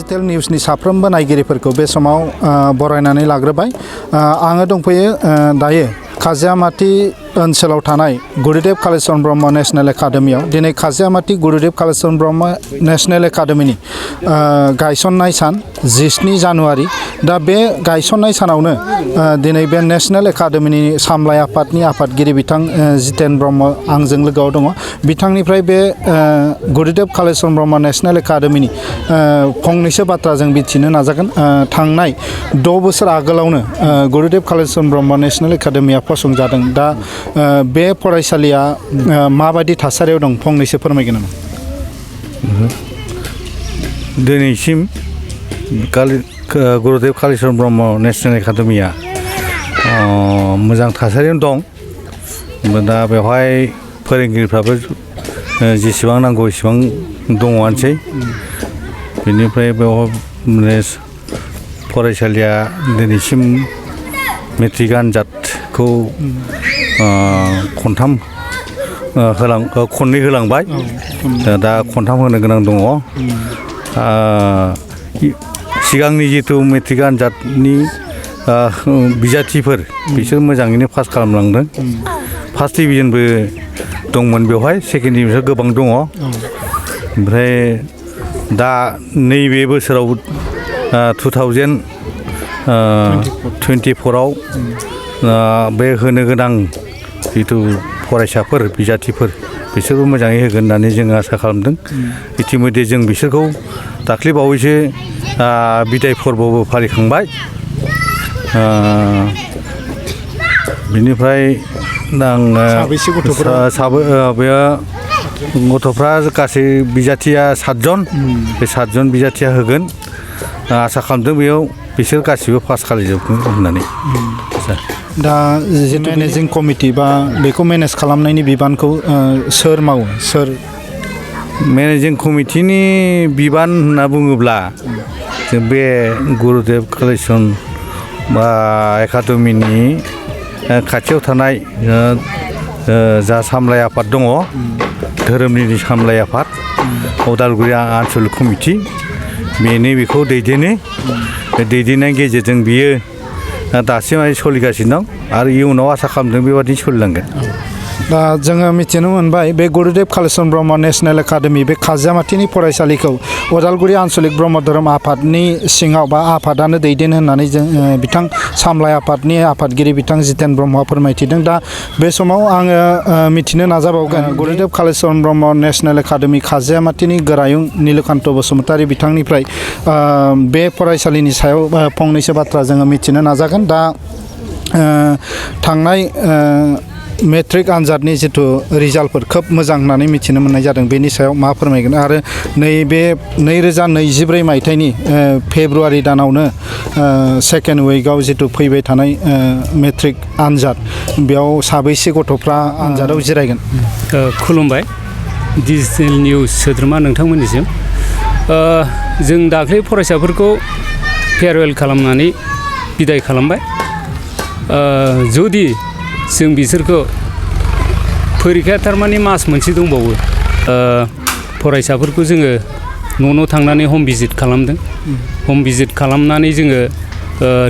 Digital निउसनि साफ्रोमबो नायगिरिफोरखौ बे समाव बरायनानै लाग्रोबाय। आङो दंफैयो दायो खाजियामाटी ओनसोलाव थानाय गुरुदेव कालिचरण ब्रह्म नेशनेल एकाडेमियाव। दिनै खाजियामाटी गुरुदेव कालिचरण ब्रह्म नेशनेल एकाडेमिनि गायसननाय सान 17 जानुवारि। दा बे गायसननाय सानावनो दिनै बे नेशनेल एकाडेमिनि सामलाय आफादनि आफादगिरि बिथां जितेन ब्रह्म आंजों लोगोआव दङ। बिथांनिफ्राय बे गुरुदेव कालिचरण ब्रह्म नेशनेल एकाडेमिनि फंनैसो बाथ्रा जों मिथिनो नाजागोन। थांनाय 6 बोसोर आगोलावनो गुरुदेव कालिचरण ब्रह्म नेशनेल एकाडेमिया फसंजादों। दा बे फरायसालिया माबायदि थासारियाव दं फंनैसो फोरमायगोन नामा? दिनैसिम गुरुदेव कालिचरण ब्रह्म नेशनेल एकाडेमिया मोजां थासारियाव दं। दा बेवहाय फोरोंगिरिफ्राबो जेसेबां नांगौ एसेबां दङआनोसै। बेनिफ्राय बेवहाय फरायसालिया दिनैसिम मेट्रिक आनजादखौ खननै होलांबाय। दा खनथाम होनो गोनां दङ। सिगांनि जिथु मेट्रिक आनजादनि बिजाथिफोर बिसोर मोजाङैनो पास खालामलांदों। फार्स्ट डिभिजनबो दंमोन बेवहाय, सेकेन्ड डिभिजन गोबां दङ। ओमफ्राय दा नैबे बोसोराव 2024आव बे होनो गोनां जिथु फरायसाफोर बिजाथिफोर बिसोरबो मोजाङै होगोन होननानै जों आसा खालामदों। इतिमध्य जों बिसोरखौ दाख्लै बावैसो बिदाय फोरबोबो फालिखांबाय। बिनिफ्राय गथ'फ्रा गासै बिजाथिया 7 जन। बे 7 जन बिजाथिया होगोन आसा खालामदों। बेयाव बिसोर गासिबो पास खालामजोबगोन होननानै। दा जितु मेनेजिं कमिटि बा बेखौ मेनेज खालामनायनि बिबानखौ सोर मावो? मेनेजिं कमिटिनि बिबान होनना बुङोब्ला जों बे गुरुदेव कालिचरण एकाडेमिनि खाथियाव थानाय जा सामलाय आफाद दङ, धोरोमनि सामलाय आफाद उदालगुरि आनसलिक कमिटि, बेनो बेखौ दैदेनो। बे दैदेननायनि गेजेरजों बियो दासिमहाय सोलिगासिनो दं आरो इयुनाव आसा खालामदों बेबादि सोलिलांगोन। दा जोङो मिथिनो मोनबाय बे गुरुदेव कालिचरण ब्रह्म नेशनेल एकाडेमि बे खाजियामाटीनि फरायसालिखौ उदालगुरि आनसलिक ब्रह्म धोरोम आफादनि सिङाव बा आफादानो दैदेन होननानै जों बिथां सामलाय आफादनि आफादगिरि बिथां जितेन ब्रह्मआ फोरमायथिदों। दा बे समाव आङो मिथिनो नाजाबावगोन गुरुदेव कालिचरण ब्रह्म नेशनेल एकाडेमि खाजियामाटीनि गोरायुं नीलकान्त बसुमतारी बिथांनिफ्राय बे फरायसालिनि सायाव फंनैसो बाथ्रा जोङो मिथिनो नाजागोन। दा थांनाय मेट्रिक आनजादनि जिथु रिजाल्टफोर खोब मोजां होननानै मिथिनो मोननाय जादों, बेनि सायाव मा फोरमायगोन? आरो नैबे 2024 मायथाइनि फेब्रुवारि दानावनो सेकेन्ड उइकआव जिथु फैबाय थानाय मेट्रिक आनजाद, बेयाव साबैसे गथ'फ्रा आनजादाव जिरायगोन? खुलुमबाय डिजिटेल निउस सोद्रोमा नोंथांमोननिसिम। जों दाख्लै फरायसाफोरखौ फेयारवेल खालामनानै बिदाय खालामबाय। जुदि जों बिसोरखौ फरिखाया थारमाने मास मोनसे दंबावो, फरायसाफोरखौ जोङो न' थांनानै हम भिजिट खालामदों। हम भिजिट खालामनानै जोङो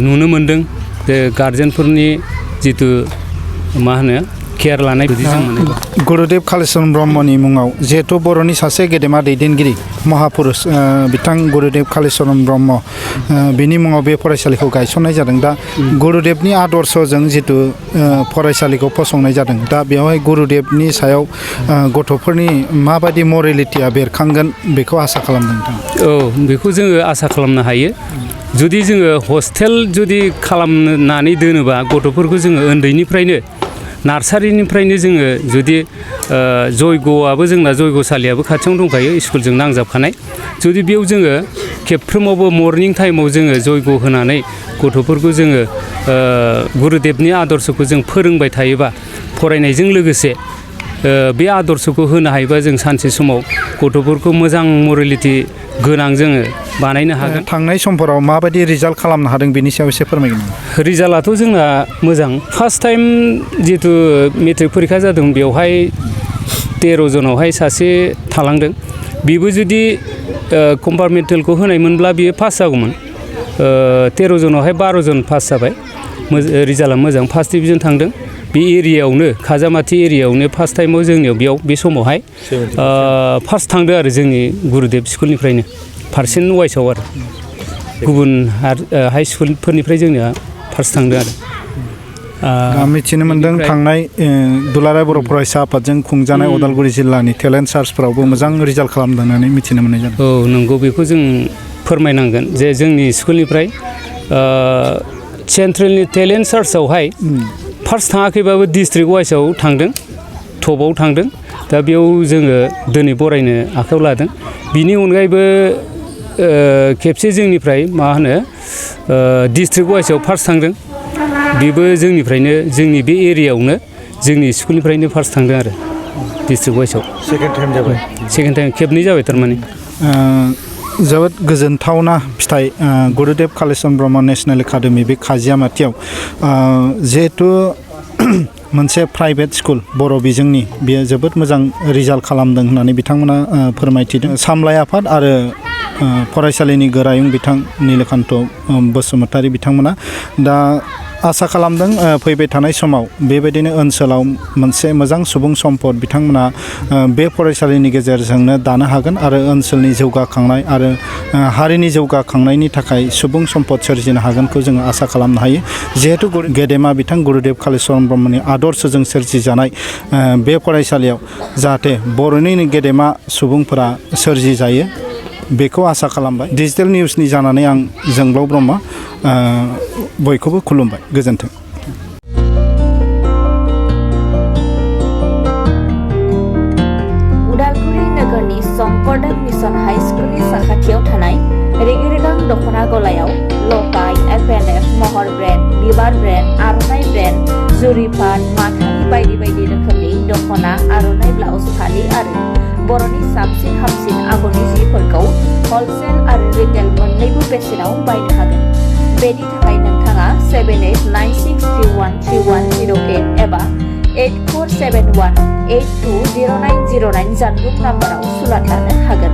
नुनो मोनदों जे गार्जेनफोरनि जिथु केयार लानाय बिदि जों मोनो। गुरुदेव कालिचरण ब्रह्मनि मुङाव जिहेथु बर'नि सासे गेदेमा दैदेनगिरि महापुरुष बिथां गुरुदेव कालिचरण ब्रह्म, बिनि मुङाव बे फरायसालिखौ गायसननाय जादों। दा गुरुदेवनि आदर्शजों जिथु फरायसालिखौ फसंनाय जादों, दा बेवहाय गुरुदेवनि सायाव गथ'फोरनि माबायदि मरेलिटिया बेरखांगोन बेखौ आसा खालामदों नोंथाङा? औ, बेखौ जोङो आसा खालामनो हायो। जुदि जोङो हस्टेल खालामनानै दोनोबा गथ'फोरखौ जोङो उन्दैनिफ्रायनो नार्सारिनिफ्रायनो जोङो जुदि जयग'आबो जोंना जयग'सालियाबो खाथियावनो दंखायो, स्कुलजों नांजाबखानाय। जुदि बेयाव जोङो खेबफ्रोमावबो मर्निं टाइमाव जोङो जयग' होनानै गथ'फोरखौ जोङो गुरुदेबनि आदर्शखौ जों फोरोंबाय थायोबा, फरायनायजों लोगोसे बे आदर्शखौ होनो हायोबा जों सानसे समाव गथ'फोरखौ मोजां मरेलिटि गोनां जोङो बानायनो हागोन। थांनाय समफोराव माबायदि रिजाल्ट खालामनो हादों बेनि सायाव एसे फोरमायगोन? रिजाल्टआथ' जोंना मोजां। फार्स्ट टाइम जितु मेट्रिक फरिखा जादों बेवहाय 13 जनावहाय सासे थालांदों बेबो जुदि कम्पार्टमेन्टेलखौ होनायमोनब्ला बियो पास जागौमोन 13 जनावहाय 12 जन पास जाबाय रिजाल्टआ मोजां फार्स्ट डिभिजन थांदों बे एरियायावनो खाजामाथि एरियायावनो फार्स्ट टाइमाव जोंनियाव बेयाव बे समावहाय फार्स्ट थांदों आरो जोंनि गुरुदेब स्कुलनिफ्रायनो पार्सेन्ट वाइसआव आरो गुबुन हाइ स्कुलफोरनिफ्राय जोंनिया फार्स्ट थांदों आरो मिथिनो मोन्दों थांनाय दुलाराय बर' फरायसा आफादजों खुंजानाय उदालगुरि जिल्लानि टेलेन्ट सार्चफोरावबो मोजां रिजाल्ट खालामदों होननानै मिथिनो मोननाय जादों। औ नंगौ बेखौ जों फोरमायनांगोन जे जोंनि स्कुलनिफ्राय सेन्ट्रेलनि टेलेन्ट सार्चआवहाय फार्स्ट थाङाखैबाबो डिस्ट्रिक्ट वाइसआव थांदों टपाव थांदों दा बेयाव जोङो दिनै बरायनो आखायाव लादों बिनि अनगायैबो खेबसे जोंनिफ्राय मा होनो डिस्ट्रिक्ट वाइसआव फार्स्ट थांदों बेबो जोंनिफ्रायनो जोंनि बे एरियायावनो जोंनि स्कुलनिफ्रायनो फार्स्ट थांदों आरो डिस्ट्रिक्ट वाइसआव सेकेन्ड टाइम खेबनै जाबाय थारमाने जोबोद गोजोनथावना फिथाइ गुरुदेव कालिचरण ब्रह्म नेशनेल एकाडेमि बे खाजियामाथियाव जिहेथु मोनसे प्राइभेट स्कुल बर' बिजोंनि बेयो जोबोद मोजां रिजाल्ट खालामदों होननानै बिथांमोना फोरमायथिदों सामलाय आफाद आरो फरायसालिनि गोरायुं बिथां नीलकान्त बसुमतारी बिथांमोना दा आसा खालामदों फैबाय थानाय समाव बेबायदिनो ओनसोलाव मोनसे मोजां सुबुं सम्पद बिथांमोना बे फरायसालिनि गेजेरजोंनो दानो हागोन आरो ओनसोलनि जौगाखांनाय आरो हारिनि जौगाखांनायनि थाखाय सुबुं सम्पद सोरजिनो हागोनखौ जोङो आसा खालामनो हायो जिहेतु गेदेमा बिथां गुरुदेव कालिचरण ब्रह्मनि आदर्शजों सोरजिजानाय बे फरायसालियाव जाहाथे बर'नि गेदेमा सुबुंफोरा सोरजिजायो बेखौ आसा खालामबाय डिजिटेल निउसनि जानानै आं जोंब्लाव ब्रह्म बयखौबो खुलुमबाय गोजोन्थों। उदालगुरि नोगोरनि संकरदेव मिशन हाई स्कुलनि साखाथियाव थानाय रेगे-रेगां दख'ना गलायाव लफाय FNF महर ब्रेन्ड बिबार ब्रेन्ड आर'नाइ ब्रेन्ड जुरिपाट माथानि बायदि बायदि रोखोमनि दख'ना आर'नाइ ब्लाउस फालि आरो बर'नि साबसिन हामसिन आगरनि जिफोरखौ हलसेल आरो रिटेल मोन्नैबो बेसेनाव बायनो हागोन बेनि थाखाय नोंथाङा 7896313108 एबा 8471820909 जानबुं नाम्बाराव सुलाद लानो हागोन।